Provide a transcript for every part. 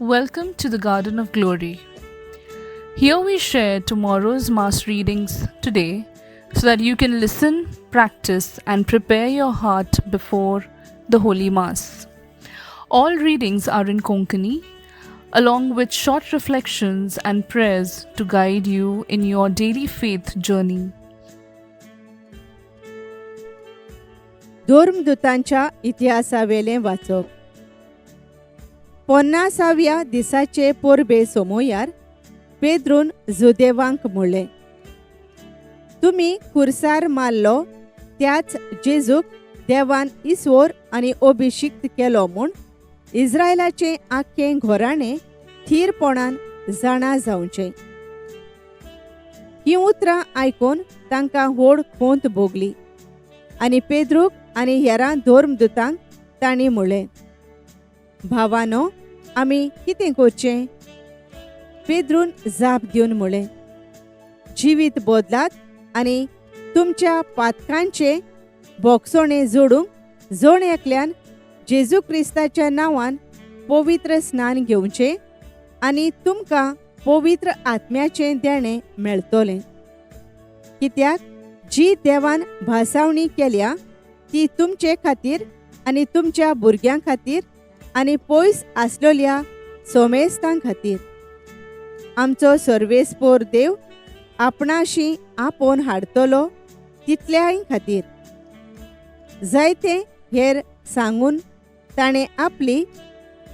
Welcome to the Garden of Glory. Here we share tomorrow's Mass readings today so that you can listen, practice, and prepare your heart before the Holy Mass. All readings are in Konkani, along with short reflections and prayers to guide you in your daily faith journey. धर्मदूतांच्या इतिहासावेलें वाचप. पन्नासाव्या दिसाचे परबे सोमोयार पेद्रून जुदेवांक म्हणलें, तुमी खुर्सार मारलो त्याच जेजूक देवान ईश्वर आनी अभिशिक्त केलो म्हूण इस्रायलाचें आख्खें घराणें थीरपणान जाणा जावचें. हीं उतरां आयकून तांकां व्हड खोंत भोगली आनी पेद्रूक आनी हेरां धर्मदूतांक तांणी म्हणलें, भावानो, आमी कितें करचें? पेद्रून जाप दिवन म्हणलें, जिवीत बदलात आनी तुमच्या पातकांचें भोगसणें जोडूंक जण एकल्यान जेजू क्रिस्ताच्या नांवान पवित्र स्नान घेवचें आनी तुमकां पवित्र आत्म्याचें देणें मेळटलें. कित्याक जी देवान भासावणी केल्या ती तुमचे खातीर आनी तुमच्या भुरग्यां खातीर आनी पयस आसलेल्या सोमेस्तां खातीर. आमचो सर्वेस्पोर देव आपणाशी आपोवन हाडटलो तितल्याय खातीर. जायते हेर सांगून ताणें आपली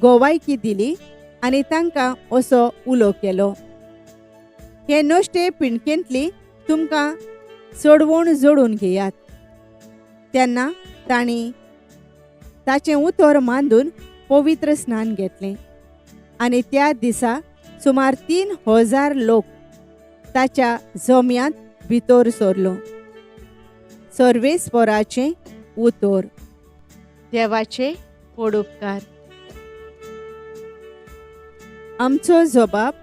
गोवायकी दिली आनी तांकां असो उलो केलो, हे नश्टे पिंडकेंतली तुमकां सोडवण जोडून घेयात. तेन्ना तांणी ताचें उतर मांदून पवित्र स्नान घेतलें आनी त्या दिसा सुमार 3000 लोक ताच्या जम्यांत भितर सरलो. सर्वेस्पराचें उतर. देवाचे पडुपकार. आमचो जबाब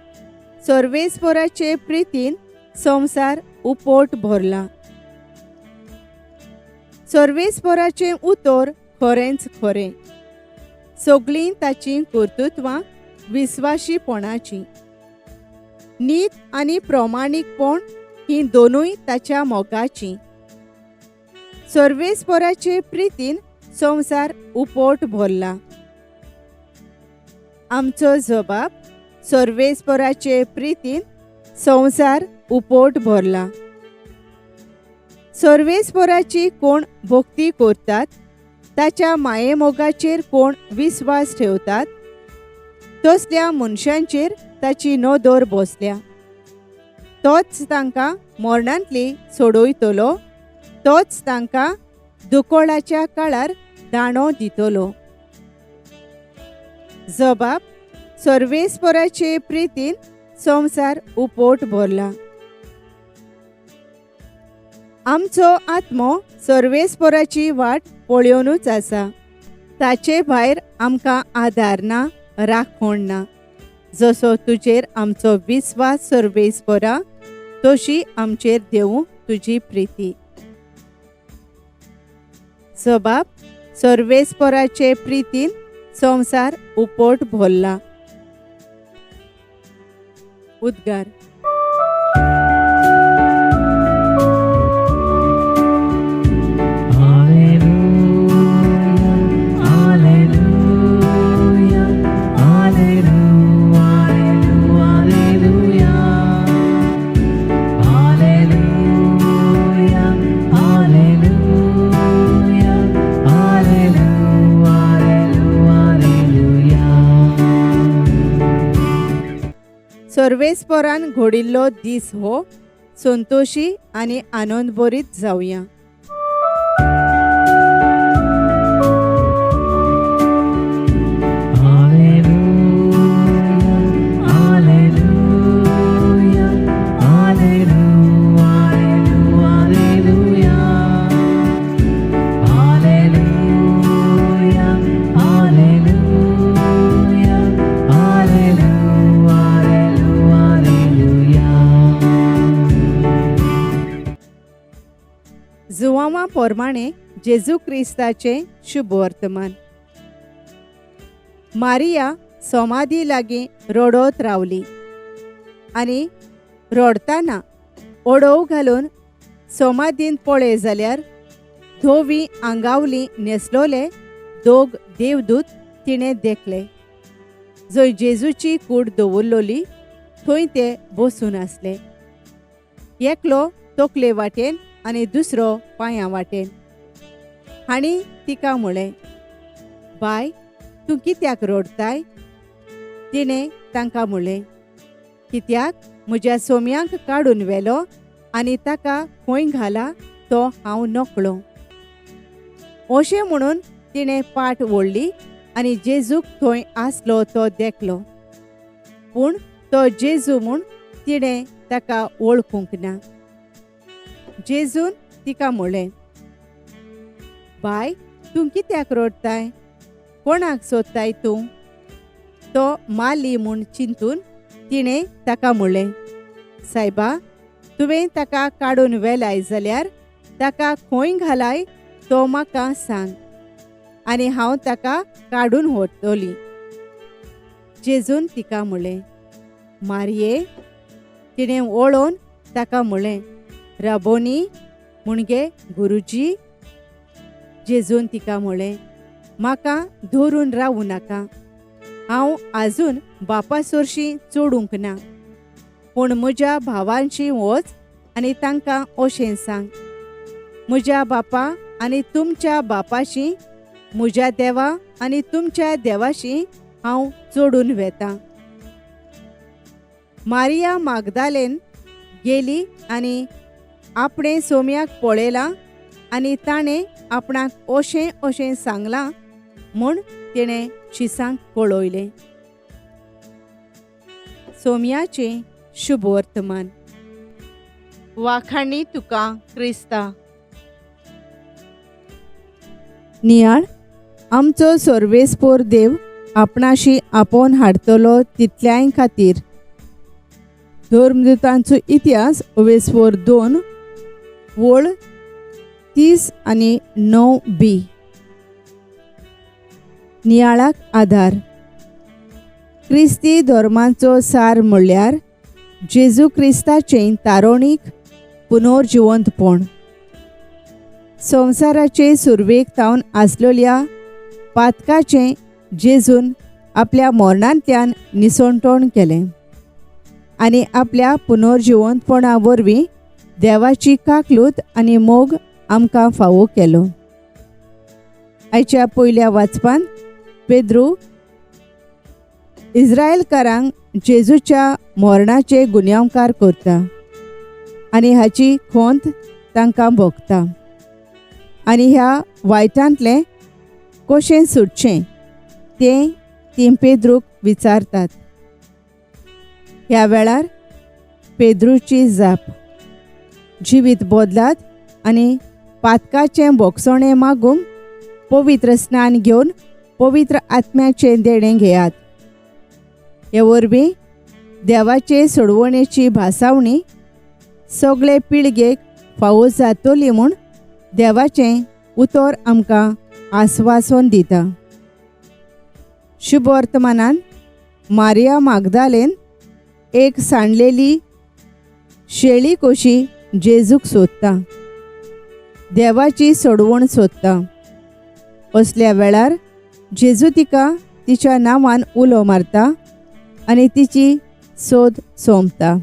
सर्वेस्पराचे प्रितीन संवसार उपोट भरला. सर्वेस्पराचें उतर खरेंच खरें. सगळीं ताचीं कर्तृत्वां विस्वाशीपणाचीं. नीत आनी प्रमाणीकपण हीं दोनूय ताच्या मोगाचीं. सर्वेस्पराचे प्रितीन संवसार उपोट भरला. आमचो जबाब सर्वेस्पराचे प्रितीन संवसार उपोट भरला. सर्वेस्पराची कोण भक्ती करतात, ताच्या मायेमोगाचेर कोण विस्वास ठेवतात, तसल्या मनशांचेर ताची नदर बसल्या. तोच तांकां मरणांतली सोडयतलो, तोच तांकां दुकोळाच्या काळार दाणो दितलो. जबाब सर्वेस्पराचे प्रितीन संवसार उपोट भरला. आमचो आत्मो सर्वेस्पराची वाट पळयोवनूच आसा. ताचे भायर आमकां आदार ना, राखण ना. जसो तुजेर आमचो विस्वास सर्वेस्परा, तशी आमचेर देवूं तुजी प्रिती. जबाब सर्वेस्पराचे प्रितीन संवसार उपोट भरला. उद्गार. सर्वेस्परान घडिल्लो दीस हो संतोशी आनी आनंदभरीत जावया. जुवांवा प्रमाणे जेजू क्रिस्ताचें शुभ वर्तमान. मारिया समाधी लागीं रडत रावली आनी रडतना ओडोव घालून समाधीन पळय जाल्यार धवी आंगावली न्हेसलोले दोग देवदूत तिणें देखले, जंय जेजूची कूड दवरलोली थंय ते बसून आसले, एकलो तकले वाटेन आनी दुसरो पांयां वाटेन. हांणी तिका म्हळें, बाय, तूं कित्याक रडताय? तिणें तांकां म्हळें, कित्याक म्हज्या सोम्यांक काडून व्हेलो आनी ताका खंय घाला तो हांव नकळो. अशें म्हणून तिणें पाट ओडली आनी जेजूक थंय आसलो तो देखलो, पूण तो जेजू म्हूण तिणें ताका वळखूंक ना. जेजून तिका म्हळें, बाय, तूं कित्याक रडताय? कोणाक सोदताय तूं? तो माली म्हूण चिंतून तिणें ताका म्हळें, सायबा, तुवें ताका काडून व्हेलाय जाल्यार ताका खंय घालाय तो म्हाका सांग आनी हांव ताका काडून व्हरतली. जेजून तिका म्हळें, मारये. तिणें वळोवन ताका म्हळें, राबोनी, म्हणजे गुरुजी. जेजून तिका म्हळें, म्हाका धरून रावूं नाका, हांव आजून बापा सरशीं चडूंक ना, पूण म्हज्या भावांशी वच आनी तांकां अशें सांग, म्हज्या बापा आनी तुमच्या बापाशी, म्हज्या देवा आनी तुमच्या देवाशी हांव चडून वेतां. मारिया मागदालेन गेली आनी आपणें सोम्याक पळयलां आनी ताणें आपणाक अशें अशें सांगलां म्हूण तिणें शिसांक कळयलें. सोम्याचें शुभवर्तमान. वाखाणी तुका क्रिस्ता. नियाळ आमचो सर्वेस्पोर देव आपणाशी आपोवन हाडटलो तितल्याय खातीर. धर्मदूतांचो इतिहास अवेस्पोर 2 वळ 30 आनी 9b. नियाळाक आधार. क्रिस्ती धर्माचो सार म्हणल्यार जेजू क्रिस्ताचें तारोणीक पुनर्जिवंतपण. संवसाराचे सुरवेक तावन आसलेल्या पातकाचें जेजून आपल्या मरणांतल्यान निसणटण केलें आनी आपल्या पुनर्जिवंतपणा वरवीं देवाची काकलूत आनी मोग आमकां फावो केलो. आयच्या पयल्या वाचपान पेद्रू इस्रायलकारांक जेजूच्या मरणाचे गुन्यांवकार करता आनी हाची खंत तांकां भोगता आनी ह्या वायटांतलें कशें सुटचें तें तीं पेद्रूक विचारतात. ह्या वेळार पेद्रूची जाप, जिवीत बदलात आनी पातकाचें भोगसणें मागूंक पवित्र स्नान घेवन पवित्र आत्म्याचें देणें घेयात. हे वरवीं देवाचे सोडवणेची भासावणी सगळे पिळगेक फावो जातली म्हूण देवाचें उतर आमकां आस्वासन दिता. शुभवर्तमानान मारिया मागदालेन एक सांडलेली शेळी कशी जेजूक सोदता, देवाची सोडवण सोदता. असल्या वेळार जेजू तिका तिच्या नांवान उलो मारता आनी तिची सोद सोंपता.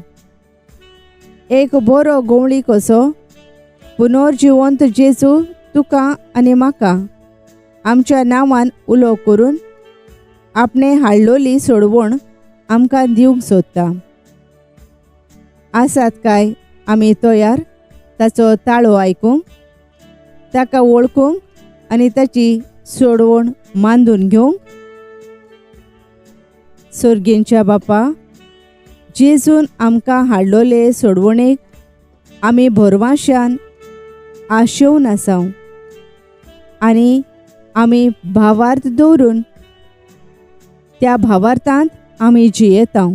एक बरो गवळी कसो पुनर्जिवंत जेजू तुका आनी म्हाका आमच्या नांवान उलो करून आपणें हाडलोली सोडवण आमकां दिवंक सोदता. आसात काय आमी तयार ताचो ताळो आयकूंक, ताका वळखूंक आनी ताची सोडवण मांदून घेवंक? सर्गेंच्या बापा, जेजून आमकां हाडलोले सोडवणेक आमी भरवाश्यान आशेवन आसाव आनी आमी भावार्थ दवरून त्या भावार्थांत आमी जियेता.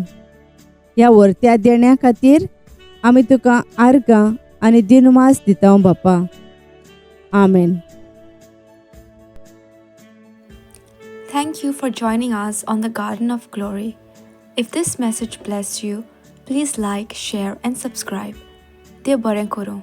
ह्या वर्त्या देण्या खातीर आमी तुका आर्गां आनी दिनवास दिता बापा. आमेन. Thank Thank you for joining us on the Garden of Glory. If this message blessed you, please like, share and subscribe. देव बरें करूं.